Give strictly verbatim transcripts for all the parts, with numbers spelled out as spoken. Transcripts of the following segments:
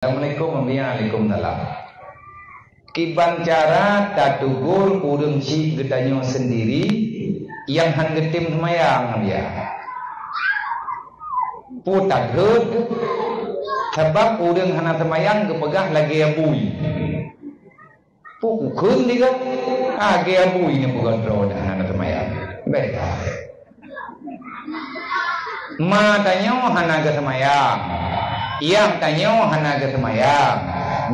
Assalamualaikum, waalaikumsalam. Kiban cara tatugor ureuëng syik geutanyoe sendiri nyang han geutem seumayang, ya. Peue that, sabab ureuëng hana seumayang geupeugah lagée bui. Peue kukheun tiga, lagée bui ni peugah droe hana seumayang. Beda. Ma tanyoe hana geuseumayang, yah tanyoe hana geuseumayang.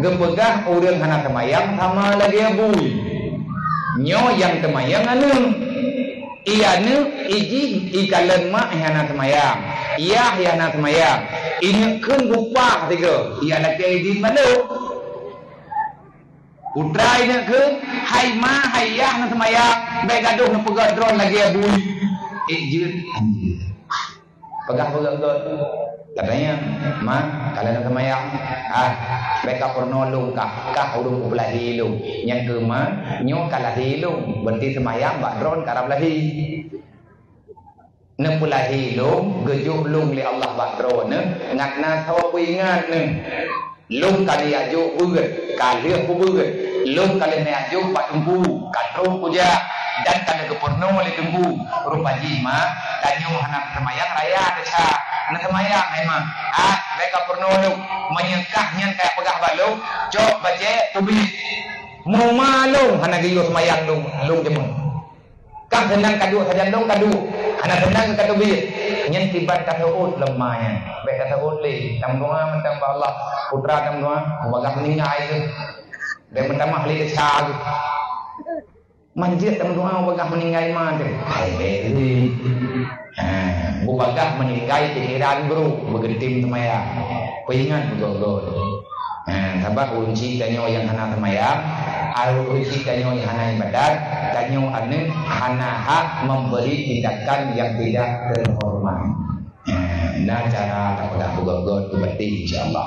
Geupeugah ureuëng hana seumayang sama lagée bui. Nyoe nyang seumayang aneuëk. I aneuëk, i jih, i kalon mak nyang hana seumayang, yah nyang hana seumayang. Ineuëk kheun bupah tiga, i lakée idin balok. Putra ineuëk kheun, "Hai ma, hai yah, na seumayang, bék gadoh neupeugah droe lagée bui." Ék jeuet. Peugah-peugah gét. Katanya, "Ma, ka lheueh na seumayang." "Ah, bék ka peurunoe lôn kah, kah ureuëng peulahi lôn." Nyang keu ma, "Nyoe ka lahi lôn, beureuti seumayang bak droe karab lahi." Neupeulahi lôn, geujok lôn lé Allah bak droeneuh, ngat na soe peuingat neuh. Lôn ka neujak jok beuet, ka lheueh peubeuet. Lôn ka lheueh neujak jok bak teungku, ka trok kujak, dan ka lheueh geupeurunoe lé teungku. Rupa jih ma, tanyoe hana seumayang raya desya. Na seumayang hai ma, ah, bék ka peurunoe lôn. Meunyoe kah nyan ka peugah bak lôn, cok bajée teubiet. Meuma lôn hana geuyue seumayang lôn, lôn jeumeung. Kah seunang kaduek sajan dong kaduek, hana seunang ka teubiet. Nyan kiban ka seuôt lom ma nyan. Bék ka seuôt lé, tameudoá mantong bak Allah. Putra tameudoá, bubagaih meuninggai geuh. Bék meutamah lé desya geuh. Manjeuet tameudoá bubagaih meuninggai ma teuh. Hai bék lé. Ha, bubagaih meuninggai pikeran brok, beugeutem seumayang. Peuingat beutôi-beutôi. Ha, sabab ureuëng syik tanyoe nyang hana seumayang, ureuëng syik tanyoe nyang hana ibadat, tanyoe aneuëk hana hak memberi tindakan yang tidak terhormat. Ha, na cara tapeugah beugét-gét tu penting, insya Allah.